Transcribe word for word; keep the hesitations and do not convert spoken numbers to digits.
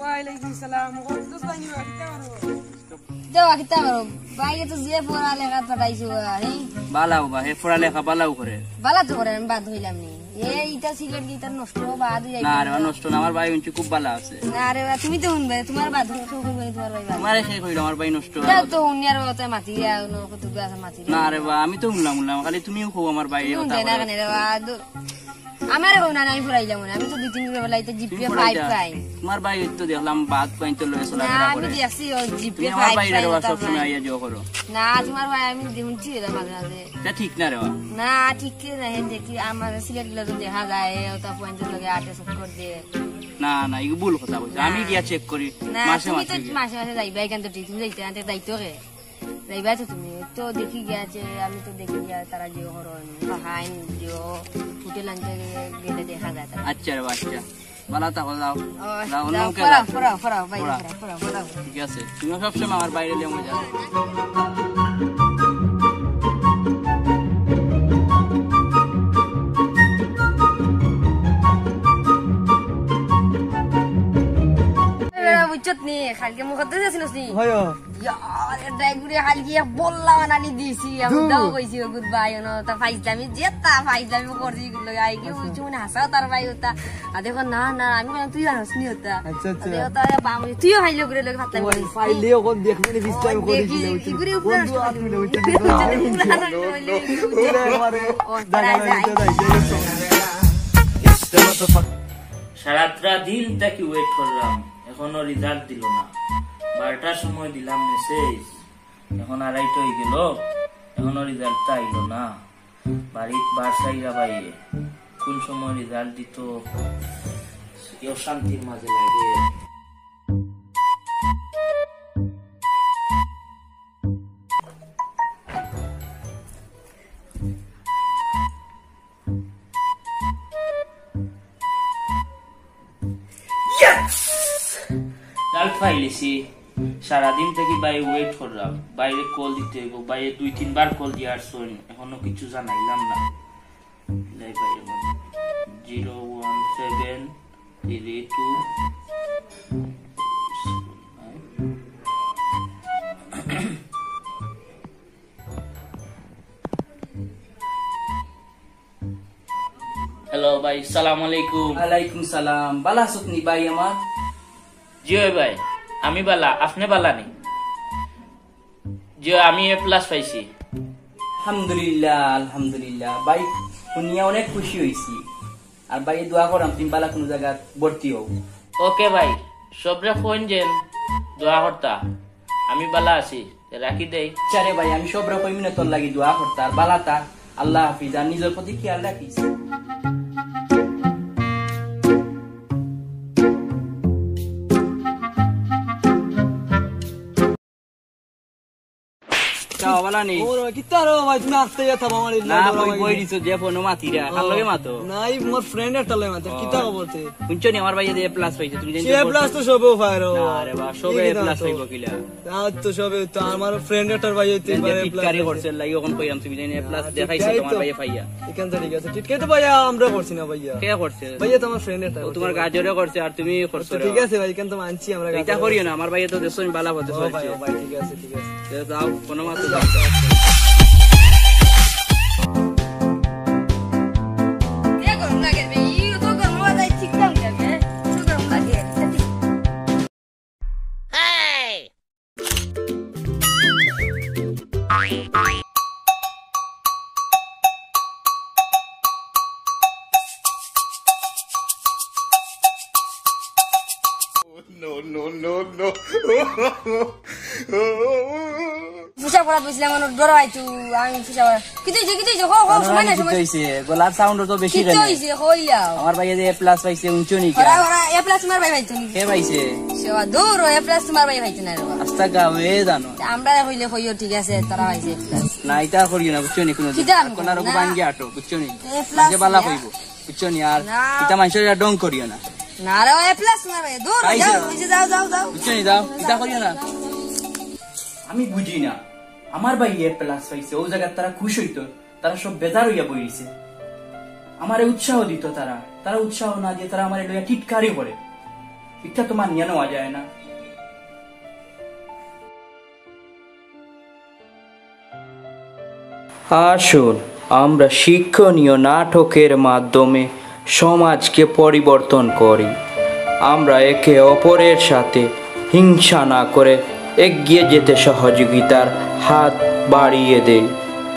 ওয়ালাইকুম সালাম। ও, দোস্ত ভাই, কিতা করো? দেওয়া কিতা করো? বাইরে তো যে পড়ালেখা পাঠাইছো, হ্যাঁ? বালাও বা, হে পড়ালেখা বালাও করে। বালা তো করে, আমি বাদ হইলাম নি। এ, ইটা সিলেট কি ইটা নষ্ট, বাদ হইয়া না রে বা, নষ্ট না, আমার ভাই হুনছি খুব বালা আছে। না রে বা, তুমি তো হুনবে, তোমার বাদ হইলে কেউ কইবে নি তোমার ভাই বাদ। তোমারে কে কইলো আমার ভাই নষ্ট? যাও তো হুনি আর ওটা মাতি, আর অন্য কত আছে মাতি। না রে বা, আমি তো হুনলাম, হুনলাম, খালি তুমিও কও আমার ভাই তুমি কথা হুনবে না বলে। কেন রে বা? দু-, আমারে কও না, আমি পড়াইলাম না, আমি তো দুই তিন বেলা ইটা জিপিএ তুমি five পড়াইলা? পাই। তোমার ভাই তো দেখলাম বাদ পাইন তো লয়ে চলা না, ফেরা আমি করে। দেখছি ও জিপিএ তুমি আমার five ভাইরে পাই, রে বা ওটা সবসময় পাই। আইয়া যাওয়া করো। না, তোমার ভাই আমি হুনছি এটা মাঝে মাঝে। এটা ঠিক না রে বা। না, ঠিক কি না, হে দেখি আমার সিলেট গুলো তো দেখা যায়, হে ওটা পয়েন্টের লগে আটে চক্কর দিয়ে। না, না, এগু ভুল কথা কইছো। আমি না। গিয়া চেক করি, না, মাসে তুমি মাসে তো গিয়া। মাসে মাসে যাইবা, এখান তো ঠিক, তুমি যাইতে আনতে যাইতো কে? যাইবা তো তুমি, তো দেখি গিয়া যে, আমি তো দেখি গিয়া তারা যে করো, খাইন যে হোটেল আনতে গেলে দেখা যায় তারা। আচ্ছা রে বা, আচ্ছা। বালা থাকো, যাও। ও, যাও, অন্য যাও, কেউ পড়াও, যাও। পড়াও, পড়াও, বাইরে পড়াও। পড়াও, পড়াও, পড়াও। ঠিক আছে, তুমি সবসময় আমার বাইরে নিয়ে মজা। এরা বুঝছত নি, কালকে মুখদ্দে যাচ্ছিলস নি? হয়। ইয়ার, এটা ঘুরে কালকে এক বল্লা বানানি দিছি, আমি দূর। দাও কইছি, ও গুড বাই, ওনো, তা ফাইজলামি, যে তা ফাইজলামি করছি, এগুলো আই কি আচ্ছা। বলছি, মনে হাসাও তার ভাই ওটা। আর দেখো, না, না, আমি বললাম, তুই জানোস নি ওটা। আচ্ছা, আচ্ছা। আর দেখো, তাহলে বাম, তুইও খাইলে ঘুরে লোক ফাতলা ওই করিস। ফাইলে ওখান দেখবি না, বিস্তারিত ও, করিস দেখি, না, কি ঘুরে উপরে বন্ধু আসতে হাত মিলে পারে। উঠে না। উপরে আসতে মিলে। ওরে বাবারে, ও, জাগা তারা নাই, যায়। তারা যায়। সারাটা দিন থাকি ওয়েট করলাম, এখনো রেজাল্ট দিল না। বারোটার সময় দিলাম মেসেজ, এখন আড়াইটা হয়ে গেল, এখনো রেজাল্টটা আইল না। বাড়িত বার চাইরা বাইয়ে, কোন সময় রেজাল্ট দিত, এই অশান্তির মাঝে লাগে। Yes! রেজাল্ট পাইলিছি। সারাদিন থাকি বাইরে ওয়েট করলাম, বাইরে কল দিতে হইব, বাইরে দুই তিনবার কল দিয়ে আসছেন, এখনো কিছু জানাইলাম না। লাই বাইরে zero one seven three two. Hello ভাই, সালাম আলাইকুম। ওয়ালাইকুম সালাম। বালা আছত নি ভাই আমার? জি অয় ভাই, আমি বালা, আপনে বালা নি? জি অয়, আমি এ প্লাস পাইছি। আলহামদুলিল্লাহ, আলহামদুলিল্লাহ। ভাই, হুনিয়া অনেক খুশি হইছি। আর ভাই, দোয়া করাম তুমি বালা কোনো জায়গা ভর্তি হও। ওকে ভাই, সবরে ফোন যেন দোয়া করতা, আমি বালা আছি। রাখি দেই। আচ্ছা রে ভাই, আমি সবরে কইমু নে তোর লাগি দোয়া করতা, আর বালা থাক, আল্লাহ হাফিজ, আর নিজর প্রতি খেয়াল রাখিস। কিতা বালা নি? ওরে, কিতা রে ভাই, তুমি আস্তে ইয়া থামা আমার না, ইল্লা বই, বই দিছো যে ফোনো মাতিরা, কার লগে মাতো? না, এই মোর ফ্রেন্ড একটা লগে মাতো, কিতা খবর তে? হুনছো নি, আমার ভাইয়ে যে এ প্লাস পাইছে, তুমি জানো সে এ প্লাস তো সবেও পায় রে। না রে বা, সবে এ প্লাস পাইবো কিলা? আর তো সবে তো আমার ফ্রেন্ড একটার ভাই হইতে পারে টিটকারি করছে, লাগি অখন কইরাম, তুমি জানি এ প্লাস দেখাইছো তোমার ভাইয়ে পাইয়া। এখান তো ঠিক আছে, টিটকারি তো ভাইয়া আমরা করছি না ভাইয়া। কে করছে? ভাইয়া তো আমার ফ্রেন্ড একটা ও করছে তোমার ভাই। গাজরে করছে আর তুমি করছো তো রে। ঠিক আছে ভাই, এখান তো মানছি আমরা এটা গাজরে করিও করছি। না, আমার ভাইয়ে তো দেশো আমি বালা হতে ও ভাই, পারছি। ও ভাই, ঠিক আছে, ঠিক আছে। এ যাও, কোনো মাত্র যাও। এ গরম লাগে রে, ই তো গরম লাগে, ঠিক না হয়ে যাবে। তো গরম লাগে। No, no, no, no. পোশাক পরাত বসলাম, আমার ডর হয় তো, আমি পোশাক পরাত। কিতা হইছে, কিতা হইছে? হো, হো, সময় নাই, সময় নাই। কিতা হইছে? গলার সাউন্ড তো বেশি কিতা কেনে? হইছে? কইলাও। আমার ভাইয়ে যে এ প্লাস পাইছে, হুনছো নি? ওরা, ওরা এ প্লাস আমার ভাই পাইছে নি? কে পাইছে? সেবা দূর, এ প্লাস তোমার ভাই পাইছে না রে বাবা। আস্তা গাঁওয়ে জানো। আমরা কইলে কইও ঠিক আছে, তারা পাইছে এ প্লাস। না, এটা করিও না, বুঝছো নি? কোনো দিন। কিতা আর কোনার না। ওগো ভাঙ্গি আটো, বুঝছো নি? এ প্লাস মাঝে বালা না। কইবো, বুঝছো নি? আর না। এটা মানুষের এটা ডং করিও না। না রে, এ প্লাস তোমার ভাই। দূর, পাইছে। যাও, ওই যে যাও, যাও, যাও। বুঝছো নি? যাও, এটা করিও না। আমি বুঝি না, আমার ভাই এ প্লাস পাইছে, ও জায়গায় তারা খুশ হইতো, তারা সব বেজার হইয়া বই রইছে। আমারে উৎসাহ দিত তারা, তারা উৎসাহ না দিয়ে তারা আমারে লইয়া টিটকারি করে। এটা তো মানিয়া নেওয়া যায় না। আসুন, আমরা শিক্ষণীয় নাটকের মাধ্যমে সমাজকে পরিবর্তন করি। আমরা একে অপরের সাথে হিংসা না করে এগিয়ে যেতে সহযোগিতার হাত বাড়িয়ে দেই।